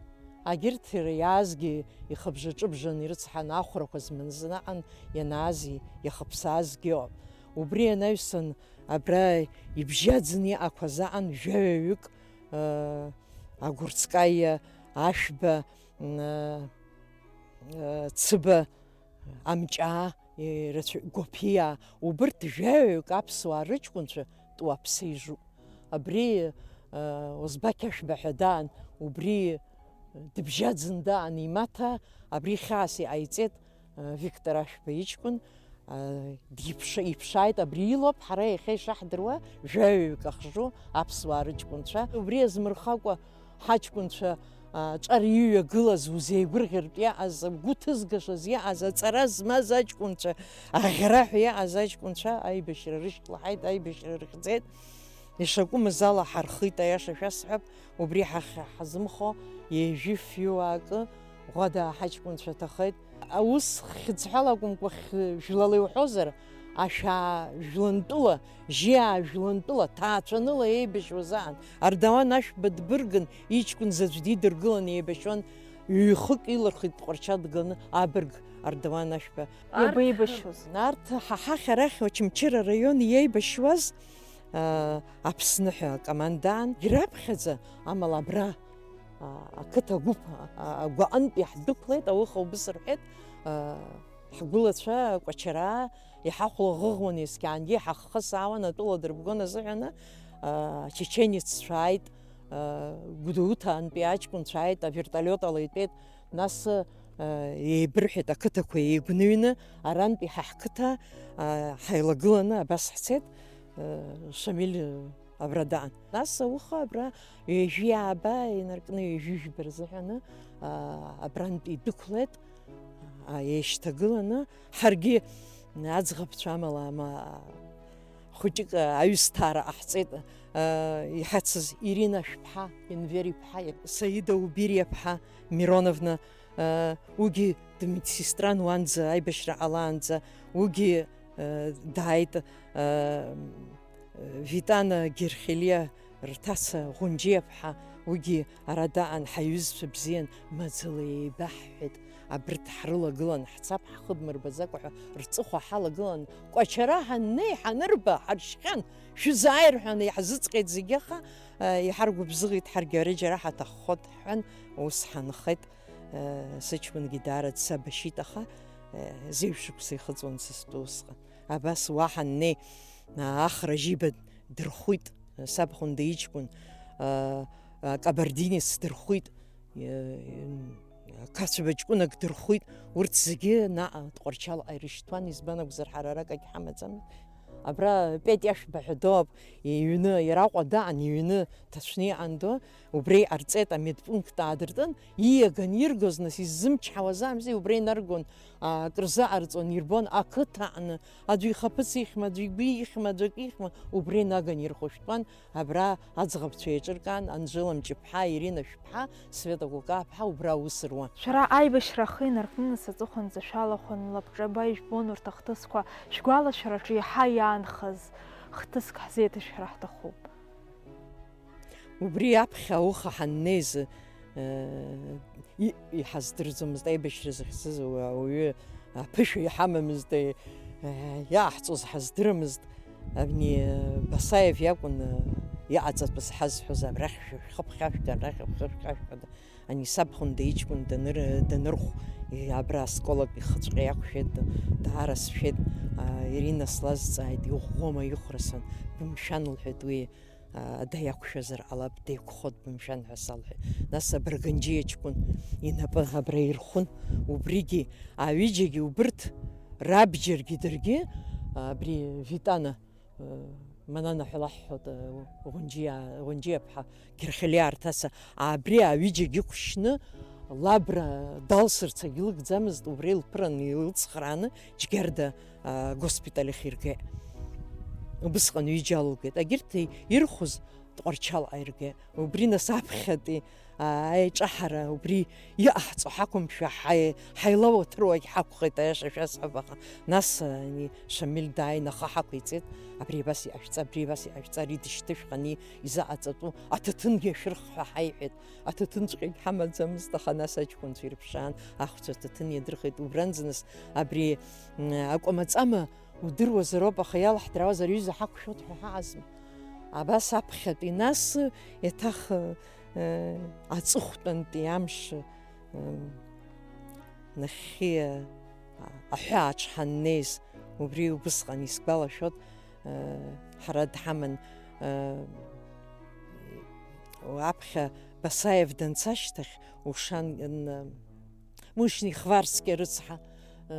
Агьырҭ иара иаазгьы ихыбжа-ҿыбжан ирыцҳан, ахәрақәа зманзы наҟан ианааз, иахыԥсаазгьы ыҟоуп. Убри анаҩсан абра ибжьаӡны иҟақәаз аҟан жәаҩаҩык, э, агәырҵкаиа, ашәба, м, э, э, цыба, амҷаа, ирацәа-, гәаԥиаа, убырҭ жәаҩаҩык аԥсуаа рыҷкәынцәа тәуаԥса ижуп. Абри, э, Озбақь Ашәба ҳәа даан, убри дыбжьаӡын даан имаҭа, абри хьаас иҟаиҵеит, э, Виктор Ашәба иҷкәын, диԥш-, иԥшааит, абри илоуп, ҳара иахьа ишаҳдыруа, жәаҩаҩык ахжу аԥсуаа рыҷкәынцәа. Убри азмырхакәа ҳаҷкәынцәа, а, ҿар иҩагылаз, узеигәырӷьартә иаҟаз, угәы ҭызгашаз иаҟаз, аҵара змаз аҷкәынцәа, аӷьараҳәа иаҟаз аҷкәынцәа аибашьра рышьклаҳаит, аибашьра рыхьӡеит. Ишакәымыз ала ҳархит, аиаша шәасҳәап, убри ҳахь ҳазымхо ҩажәи фҩык ӷәада ҳаҷкәынцәа ҭахеит. Аус хьыӡҳәала акәымкәа, хь-, жәлала иуҳәозар, ашәаа жәлантәыла, жьиаа жәлантәыла, ҭаацәаныла еибашьуаз аан, Ардауан Ашәба дбыргын, иҷкәын заҵә дидыргыланы еибашьуан, ҩ-хык илырхит Тҟәарчал дганы абырг Ардауан Ашәба. Иабеибашьуаз? Арҭ ҳа ҳахь арахь Очамчыра араион иеибашьуаз, а, Аԥсны ҳәа акомандаан, ираԥхьаӡа, амала абра, а, ақыҭа агәыԥ, а, агәаҟынтә иаҳдәықәлеит, ауха убыс рҳәеит, а, ҳгәылацәа Кәачараа иҳахәлаӷыӷуан, есқьаангьы иҳаххысаауан, атәыла дырбгон азыҳәаны, а, ачеченеццәа ааит, а, Гәдоуҭаантәи аҷкәынцәа ааит, авертолиот ала итәеит, нас, а, еибырҳәеит ақыҭақәа еигәныҩны, арантәи ҳа ҳқыҭа, а, ҳаилагыланы абас ҳцеит, а, Шамиль, а, абра даан. Нас ауха абра ҩажәи ааба инаркны ҩажәи жәба рзыҳәаны, а, абрантәи идәықәлеит, а, еишьҭагыланы, ҳаргьы аӡӷабцәа амала, ама, хәыҷык аҩысҭаара ҟаҳҵеит, а, иҳацыз Ирина Шәԥҳа, Енвер иԥҳа, Саида Убириаԥҳа Мироновна, а, уигьы дмедсестран уанӡа, аибашьра ҟалаанӡа, уигьы, а, дааит, а, Витана Герхелиа рҭаца Ӷәынџьиаԥҳа, уигьы ара даан, ҳаиҩызцәа бзиан, маӡала еибаҳҳәеит, абырҭ ҳрылагылан ҳцап, ҳхы дмырбаӡакәа ҳәа рҵыхәа ҳалагылан, Кәачара ҳаннеи, ҳанырба, ҳаршьхьан, шәызааи рҳәан, иаҳзыҵҟьеит зегьы, аха, а, иҳаргәыбзыӷит, ҳаргьы ара џьара ҳаҭаххоит ҳҳәан, ус ҳанхеит. Сыҷкәынгьы даара дсабашьит, аха, зеижә шықәса ихыҵуан сыстәы усҟан. Абас уа ҳаннеи, Ахра Жьиба дырхәит, сабхәында иҷкәын, Кабардинец дырхәит, Қацәба ҷкәынак дырхәит. Урҭ зегьы наҟ Тҟәарчалҟа ирышьҭуан, избан акәзар, ҳара аракагь ҳамаӡамызт. Абра Петиа Шәба ҳәа доуп, иҩны, иара Аҟәа даан, иҩны ҭацәны иҟан ду, убра иҟарҵеит, амедпункт аадыртын, ииаган иргоз, нас, иззымчҳауаз аамзи, убра инаргон, а, акрызыҟарҵон, ирбон, ақыҭа аҟны, аӡәы ихаԥыц ихьма, аӡәы игәы ихьма, аӡәы акы ихьма, убра инаган ирхәышәтәуан, абра аӡӷабцәа еиҿыркаан, Анжела Мҷыԥҳа, Ирина Шәԥҳа, Света Кәыкаԥҳа убра аус руан. Шәара аибашьра ахы инаркны, нас аҵыхәанӡа шәалахәын, лабҿаба ижәбон урҭ ахҭысқәа, шәгәалашәараҿы иаҳа иаанхаз хҭыск ҳзеиҭашәҳәара ҳҭахуп. Убри аԥхьа ауха ҳаннеиз, э, и-, иҳаздырӡомызт, аибашьра захьӡыз ауаҩы аԥышәа иҳамамызт, э, иааҳҵоз ҳаздырамызт. Абни, э, Басаев иакәын, э, иҟаҵатәыз ҳазҳәоз, абрахь шәхы ԥхьашәга, арахь шәхы ԥхьашәга. Ани сабхәында иҷкәын даныр-, данырхә, и-, абра асколак ихыҵәҟьа иақәшәеит, даара сшәеит, а, Ирина слазҵааит, иӷәӷәоума ихәра сан, бымшәан, лҳәеит уи, а, ада иақәшәазар ҟалап, деиқәхот бымшәан ҳәа салҳәеит. Нас абырганџьиа ҷкәын инапы абра ирхәын, убригьы, аҩыџьагьы убырҭ рабџьаргьы даргьы, абри Витана, Манана ҳәа лаҳҳәоит, Ӷәынџьиа-, Ӷәынџьиаԥҳа Герхелиа Арҭаса, абри аҩыџьагьы ықәшьны, лабра далсырц агьлыгӡамызт, убра илԥыран, илыцхрааны, Џьгьарда, а, госпиталь ахь иргеит. Убысҟан ҩыџьа алылгеит. Агьырҭ ирхәыз Тҟәарчалҟа иргеит. Убри нас аԥхьатәи, аа, аиҿаҳара убри иҟаҳҵо ҳақәымшәа, ҳаи-, ҳаилауаҭыруагь ҳақәхеит, аиаша шәасҳәап, аха нас, ани, Шамиль дааин ахы ҳақәиҵеит, абри абас иҟашәҵа, абри абас иҟашәҵа, ари дышьҭышәх, ани изаҟаҵатәу, аҭаҭынгьы ашәырх ҳәа ҳаиҳәеит. Аҭаҭынҵәҟьагь ҳамаӡамызт, аха нас аҷкәынцәа ирԥшаан, ахәцәа аҭаҭын иадырхеит. Убранӡа нас абри, м, акәамаҵама удыруазароуп, аха иалаҳдыраауазар, аҩыза ҳақәшәоит ҳәа ҳаҟазма? Абас аԥхьатәи нас еиҭах, э, аҵыхәтәантәи амш, э, нахьхьи, э, аҳәаа аҿҳаннеиз, убри убысҟан исгәалашәоит, э, ҳара дҳаман, э, аԥхьа Басаев данца ашьҭахь, Ушан, н-, Мушьни Хварски рыцҳа, э,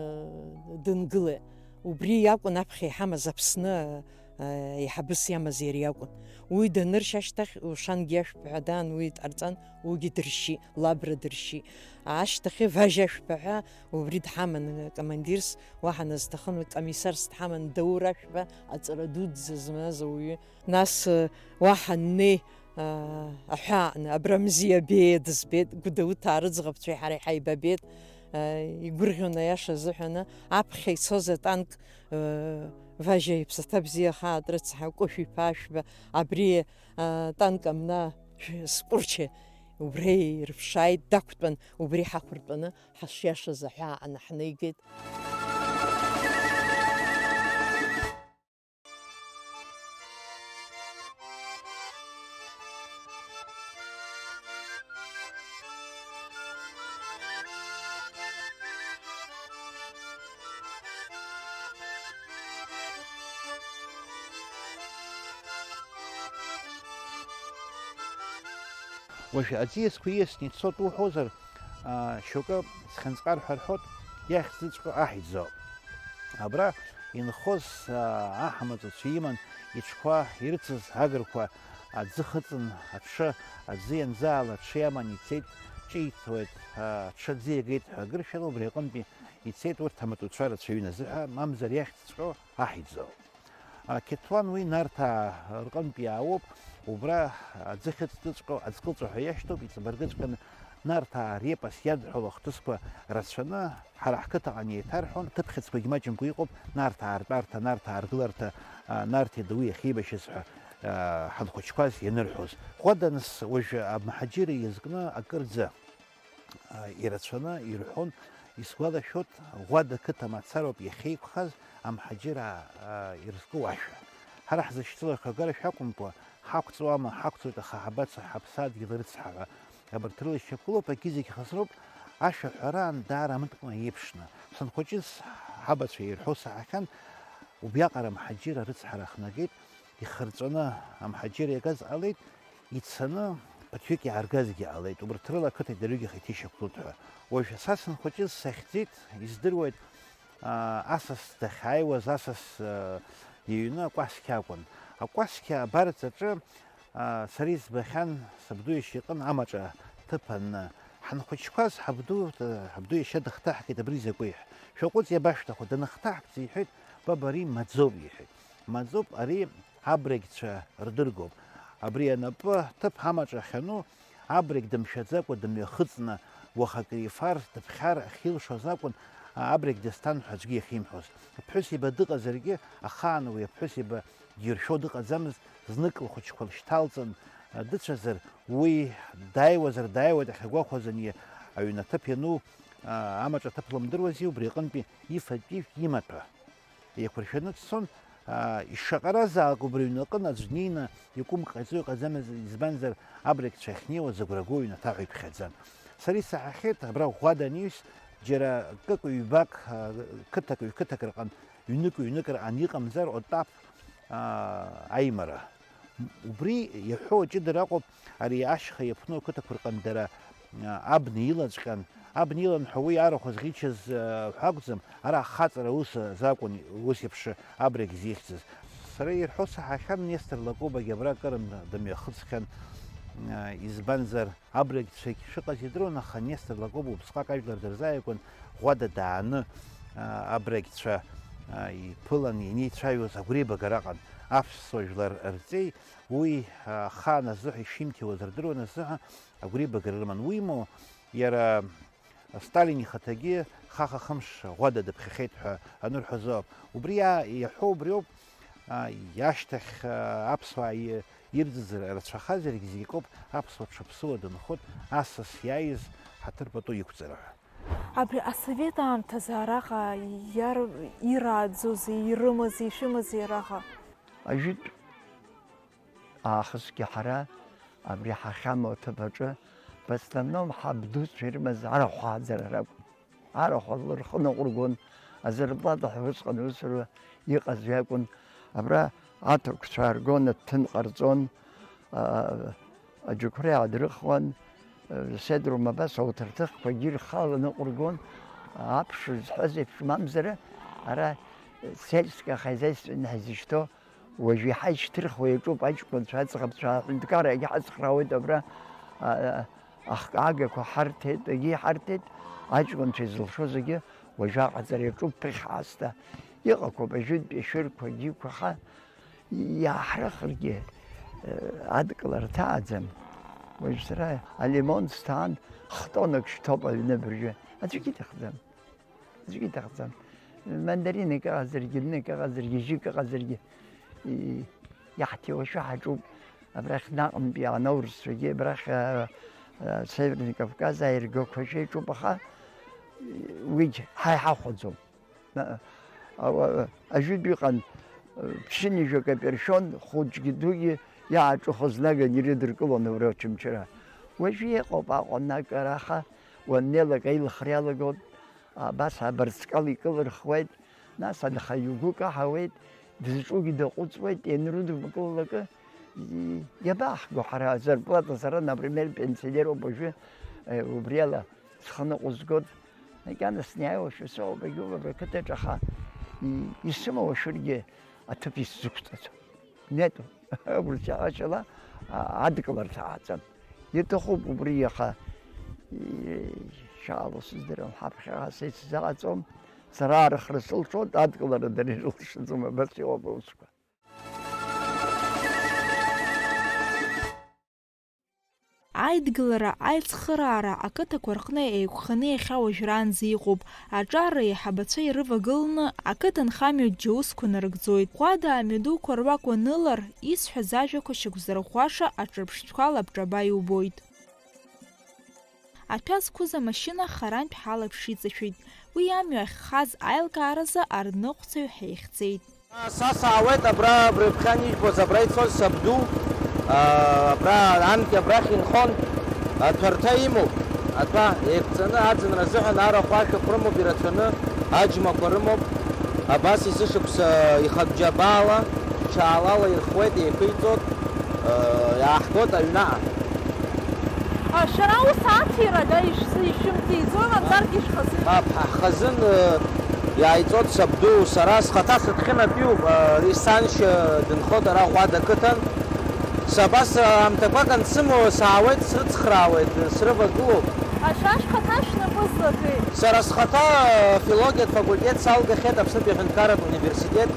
дынгылеит. Убри иакәын аԥхьа иҳамаз Аԥсны, э, еиҳабыс иамаз иара иакәын. Уи даныршь ашьҭахь, Ушангьы ашәп ҳәа даан, уи дҟарҵан, уигьы дыршьит, Лабра дыршьит. Ашьҭахьы Важьа ашәп ҳәа убри дҳаман, командирс уаҳа назҭахын, комиссарс дҳаман, Даур ашәп ҳәа аҵара дуӡӡа змаз ауаҩы. Нас, э, уаҳа ннеи, э, аҳәааҟны, Абрамзи абеиа дызбеит, Гәдоуҭаа рыӡӷабцәеи ҳареи ҳаибабеит, э, игәырӷьон аиаша азыҳәаны, аԥхьа ицоз атанк, э, Важьа иԥсаҭа бзиа хаа дрыцҳа, Кәышә иԥа Ашәба, абри, э, танк амна шә-, Скәырча убра ирыԥшааит, дақәтәан, убри ҳақәыртәаны ҳашиашаз аҳәааҟны ҳнеигеит. Уажә аӡиасқәа ииасны ицоит уҳәозар, аа, шьоукы схьынҵҟар ҳәа рҳәоит, иахьӡҵәҟьо аҳ иӡоуп. Абра инхоз, аа, аҳ амаҵуцәа иман, иҽқәа ирыцыз агырқәа аӡы хыҵын, аҽы аӡы ианӡаала аҽы иаман ицеит, ҿиҭуеит, аа, аҽы аӡы иагеит ҳәа агыршәала убри аҟынтәи ицеит урҭ амаҵуцәа рацәаҩын азыҳәа, мамзар иахьӡҵәҟьо аҳ иӡоуп. Ақьаҭуан уи Нарҭаа рҟынтә иаауоуп, убра аӡы ахьыҵтәыҵәҟьоу аӡкылҵәа ҳәа иашьҭоуп, иҵабыргыҵәҟьаны Нарҭаа репос иадҳәалоу ахҭысқәа рацәаны ҳара ҳқыҭаҟны еиҭарҳәон, ҭыԥхьыӡқәагьы маҷымкәа иҟоуп, Нарҭаа ртәарҭа, Нарҭаа ргыларҭа, а, Нарҭи Дауи иахьеибашьыз ҳәа, а, ҳанхәыҷқәаз ианырҳәоз. Ӷәаданс уажәы амҳаџьырра иазкны акырӡа а, ирацәаны ирҳәон, исгәалашәоит, Ӷәада қыҭа мацароуп иахьеиқәхаз амҳаџьыраа, а, ирызку ашәа. Ҳара ҳзышьцылахьоу агара шәакәымкәа, ҳақәҵуама, ҳақәҵуеит, аха ҳабацо, ҳаԥсадгьыл рыцҳа ҳәа. Абарҭ рыла ишьақәгылоуп, егьи зегь хазыроуп, ашәа аҳәараан даара амыткәма еиԥшны. Санхәыҷыз ҳабацәа ирҳәо саҳахьан, убриаҟара амҳаџьыраа рыцҳара ахнагеит, ихырҵәаны амҳаџьыраа игаз ҟалеит, ицаны ԥыҭҩык иааргазгьы ҟалеит, убарҭ рыла ақыҭа дырҩегьых иҭишьақәлоит ҳәа. Уажә са санхәыҷыз сахьӡеит, издыруеит, аа, асас дахьааиуаз, асас, аа, иҩны акәасқьа акәын. Акәасқьа абарҵаҿы, аа, сара избахьан, сабду иашьа иҟын амаҿа ҭыԥ анны. Ҳанхәыҷқәаз ҳабду, ҳабду иашьа дыхҭаҳгеит абри закәи ҳәа. Шәаҟәыҵ, иабашәҭаху, даныхҭаҳгӡа иҳәеит, баб, ари маӡоуп, иҳәеит. Маӡоуп, ари абрагьцәа рдыргоуп. Абри анапы ҭыԥ амаҿ ахьану, абрагь дымшәаӡакәа дымҩахыҵны, уаха акрифар, дыԥхьар ахьилшоз акәын, абрагь дысҭан ҳәа аӡәгьы иахьимҳәоз. Аԥҳәысеиба дыҟазаргьы, ахаан уи аԥҳәысеиба диршәо дыҟаӡамызт, знык лхәыҷқәа лшьҭалҵан, дыцәазар, уи дааиуазар дааиуеит ахьагәахәаз ани аҩнаҭыԥ иану, амаҿ аҭыԥ лымдыруази, убри аҟынтәи ифатәи имаҭәа. Еиқәыршәаны дцон, аа, ишаҟаразаалак убри аҩны аҟны аӡә днеины икәымк ҟаиҵо иҟаӡамызт, избанзар, абрагьцәа ахьнеиуаз агәра гон аҩнаҭа ҳәа иԥхьаӡан. Сара исаҳахьеит, абра Ӷәада аниҩс, џьара кык-ҩбак, аа, қыҭак, ҩ-қыҭак рҟан, ҩнык-ҩнык рҟан иҟамзар, отап, аа, аимара. Убри иаҳәо аҷыдара акәым, ари ашьха иаԥну ақыҭақәа рҟны дара, а, абна илаҵәҟьан, абна илан ҳәа уи арахә зӷьычыз, а, ҳәа акәӡам, ара ахаҵара ус азы акәын, ус еиԥш абрагь зихьӡыз. Сара ирҳәо саҳахьан Нестор Лакобагьы абра акырынтә дымҩахыҵхьан, а, избанзар, абрагьцәагь шыҟаз идыруан, аха Нестор Лакоба убысҟак ажәлар дырзааигәан, Ӷәада дааны, а, абрагьцәа, а, иԥылан ианеицәажәоз агәреибагара аҟан, аԥсуа жәлар рҵеи, уи, а, ахаан азыҳәа ишимҭиуаз рдыруан азыҳәа агәреибагара рыман. Уимоу, иара Сталин ихаҭагьы хаха-хымш Ӷәада дыԥхьахьеит ҳәа анырҳәозоуп. Убри иа-, иаҳәо убриоуп, а, иашьҭахь, а, аԥсуаа и-, ирӡыз рацәахазаргьы зегь акоуп аԥсуа дшаԥсыуа дынхоит, асас иааиз ҳаҭыр пату иқәҵара ҳәа. Абри асовет аамҭазы араҟа иар-, ирааӡозеи, ирымази, ишәымази араҟа? Ажәытә аахысгьы ҳара абри ҳахьамоу аҭыԥ аҿы, в основном, ҳабдуцәа ирымаз арахә ааӡара ракәын. Арахә рхы ныҟәыргон, азарплата ҳәа усҟан аусура иҟаз иакәын. Абра аҭырқәцәа ааргон, аҭҭын ҟарҵон, а-, аџьықәреи аадрыхуан, Седрум абас ауҭарҭыхқәагьы рхала ныҟәыргон, аԥш зҳәаз еиԥш, мамзар ара Сельскохозяйственное ҳзышьҭоу, уажә иаҳа ишьҭырхуа иаҿуп аҷкәынцәа, аӡӷабцәа, аҳәынҭқаррагьы ҳацхраауеит абра, а, а, ахкаагақәа ҳарҭеит, егьи ҳарҭеит, аҷкәынцәа изылшо зегьы уажә аҟаҵара иаҿуп ԥыхьа аасҭа. Иҟақәоуп ажәытәтәи ашәырқәагьы, иқәаха, иааҳрыхыргьы, э, адкылара ҭааӡам. Уажә сара алимон сҭаан, хтонак шьҭоуп аҩны абыржәы. Аӡәгьы иҭахӡам. Аӡәгьы иҭахӡам. Мандаринак ыҟазаргьы, ннак ыҟазаргьы, жьык ыҟазаргьы, и-, иаҳҭиуашәа ҳаҿуп. Абрахь наҟынтәи анаурсцәагьы, абрахь, а, а, Северный Кавказ аиргақәа шеиҿуп, аха, и-, уигь ҳа иҳахәаӡом. А, а, а, ажәытә иҟан, а, ԥшьынҩажәак апершәон, хәыҷгьы дугьы иааҿыхоз наган ирыдыркылон абра Очамчыра. Уажәы иҟоуп Аҟәа нагара, аха уаннеилак аилыхра иалагон. Абас абырҵкал икылырхуеит, нас анхаҩы игәы каҳауеит, дызҿугьы даҟәыҵуеит, ианрыдымкылалакы, и-, иабаҳго ҳара азарплата, сара, например, пенсионеруп уажәы, э, убриала схы ныҟәызгоит. Макьана снеиуашәа сыҟоуп, егьоуп абри ақыҭаҿы, аха и-, исымоу ашәыргьы аҭыԥ исзықәҵаӡом. Нету. Урҭ иаҳәашьала, а, адкыларҭа ааӡам. Иҭахуп убри, аха, и-, шаало сыздырам, ҳаԥхьаҟа са исзаҟаҵом. Сара архра сылшоит, адкылара дара ирылшаӡом, абас иҟоуп аусқәа. Аидгылара, аицхыраара ақыҭақәа рҟны еиқәханы иахьа уажәраанӡа иҟоуп. Аҿар реиҳабацәа ирывагыланы ақыҭанхамҩатә џьаусқәа нарыгӡоит. Ӷәада амҩадуқәа руак уанылар, исҳәаз ажәақәа шьақәзырӷәӷәаша аҿырԥштәқәа лабҿаба иубоит. Аҭәа зқәыз амашьына харантә ҳалаԥш иҵашәеит. Уи амҩа ахьхаз аилкааразы арныҟәцаҩ ҳаихьӡеит. Са саауеит абра, абри ҩаԥхьа анижәбоз, абра ицоз сабду, а, абра анкьа абрахь инхон, аҭәарҭа имоуп, аҭәа еиқәҵаны аӡынра азыҳәан арахә ашәақәа рымоуп ирацәаны, аџьмақәа рымоуп, абас есышықәса ихатә џьабаала, ҽаалала ирхуеит, еиқәиҵоит, а, иааҳгоит аҩнаҟа. А, шәара ус аҭира ага ишәзы-, ишәымҵеиӡои, мамзаргьы шәхазын? Мап, ҳа ҳхазын, э, иааиҵоит сабду, сара схаҭа сыдхьынатәиуп, э, ари саншьа дынхоит ара Ӷәада ақыҭан. Са абас, э, аамҭақәак ансымоу саауеит, срыцхраауеит, э, срывагылоуп. Аша шәхаҭа шәнапы злакеи? Сара схаҭа, э, филологиатә факультет салгахьеит Аԥснытәи аҳәынҭқарратә университет.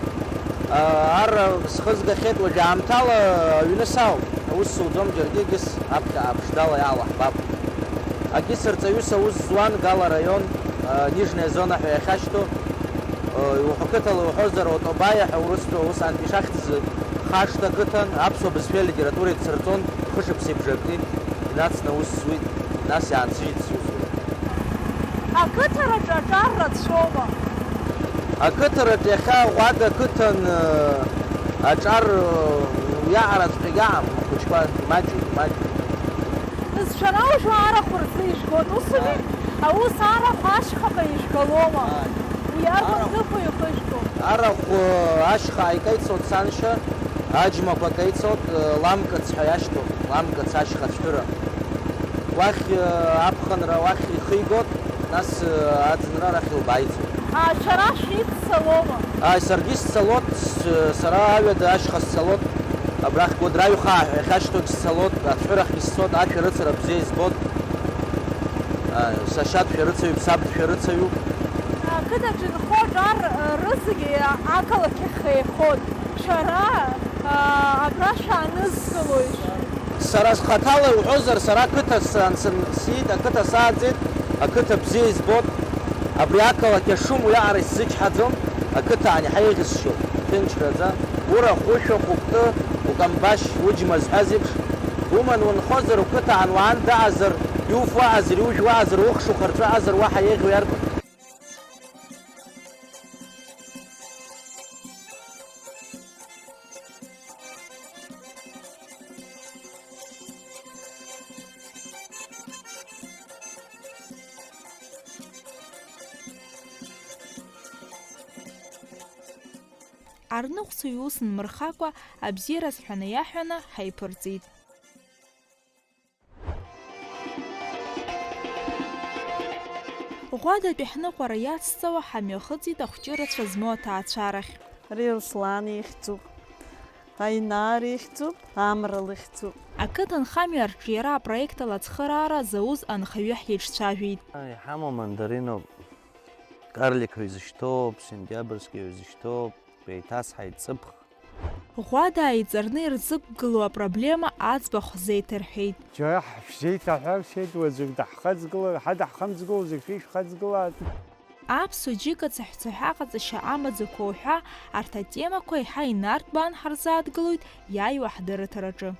Ар схызгахьеит уажәы аамҭала аҩны саауп. Аус суӡом џьаргьы, егьыс аԥхьа аԥшӡала иаалаҳбап. Агьыс рҵаҩыс аус зуан Гала араион, а, Нижняя зона ҳәа иахьашьҭоу, а, иуҳәо қыҭала иуҳәозар, Отобаиа ҳәа урыстәыла усҟантәи ишахьӡыз Хашҭа ақыҭан аԥсуа бызшәеи алитературеи дсырҵон, хышықәсеи бжаки инацны аус зуит, нас иаансыжьит сусура. Ақыҭараҿы аҿар рацәоума? Ақыҭараҿы иахьа Ӷәада ақыҭан, э, аҿар, э, уиаҟараҵәҟьагь аҟам, ахәыҷқәа имаҷҩуп, имаҷҩуп. Шәара уажәы арахә рзы ижәгоит, усуми? Ааи. Аус арахә ашьхаҟа ижәгалома? Ааи. Уи арбан Арахә. Ҭыԥу ихыжәго? Арахә, э, ашьха ааикеицоит саншьа, аџьмақәа кеицоит, э, Ламкыц ҳәа иашьҭоуп, Ламкыц ашьха цәҳәыра. Уахь, э, аԥхынра уахь ихигоит, нас, э, аӡынра арахь илбааиӡоит. А, шәара шәиццалома? Ааи, саргьы сцалоит, с-, сара аҩада ашьха сцалоит, абрахь Гәыдра аҩхаа ҳәа иахьашьҭоугь сцалоит, ацәҳәырахьгьы сцоит, ашәарыцара бзиа избоит. Ааи, сашьа дшәарыцаҩуп, саб дшәарыцаҩуп. Ақыҭаҿы инхо аҿар, э, рызегьы ақалақь ахь еихоит. Шәара, аа, абра шәаанызкылоишь? Сара схаҭала иуҳәозар, сара ақыҭа сан-, сан-, сиит, ақыҭа сааӡеит, ақыҭа бзиа избоит. Абри ақалақь ашым уиаҟара исзычҳаӡом, ақыҭан иаҳа еиӷьысшьоит, ҭынчраӡа. Ура, хәышәа, хәыктәы, укамбашь, уџьма зҳәаз еиԥш. Уман унхозар, уқыҭан уаан даҟазар, иуф уаҟазар, иужә уаҟазар, ухш ухырҵәаҟазар, уаҳа еиӷьу иарбан? Арныҟәцаҩ ус нмырхакәа, абзиараз ҳәаны иаҳәаны ҳаиԥырҵит. Ӷәадатәи ҳныҟәара иацҵауа ҳамҩахыҵит ахәҷы рацәа змоу аҭаацәарахь. Рилслан ихьӡуп, Аинар ихьӡуп, Амра лыхьӡуп. Ақыҭанхамҩа арҿиара апроект ала ацхыраара зауз анхаҩы ҳиҿцәажәеит. Иҳамоу мандариноуп, карлик ҳәа изышьҭоуп, сентиабрски ҳәа изышьҭоуп, еиҭасҳаит ҵыԥх. Ӷәадаа иҵарны ирзықәгылоу апроблема аӡбахә зеиҭарҳәеит. Џьара ҳшәзеиҭаҳәар сеит, уаҵәык даҳхаҵгылар, ҳадаҳхамҵгыло зегь шәишәхаҵгылааит. Аԥсуа џьыка цаҳәцаҳәа ҟаҵашьа амаӡақәа уҳәа, арҭ атемақәа еиҳа инарҭбаан ҳарзааҭгылоит иааиуа ҳдырраҭараҿы.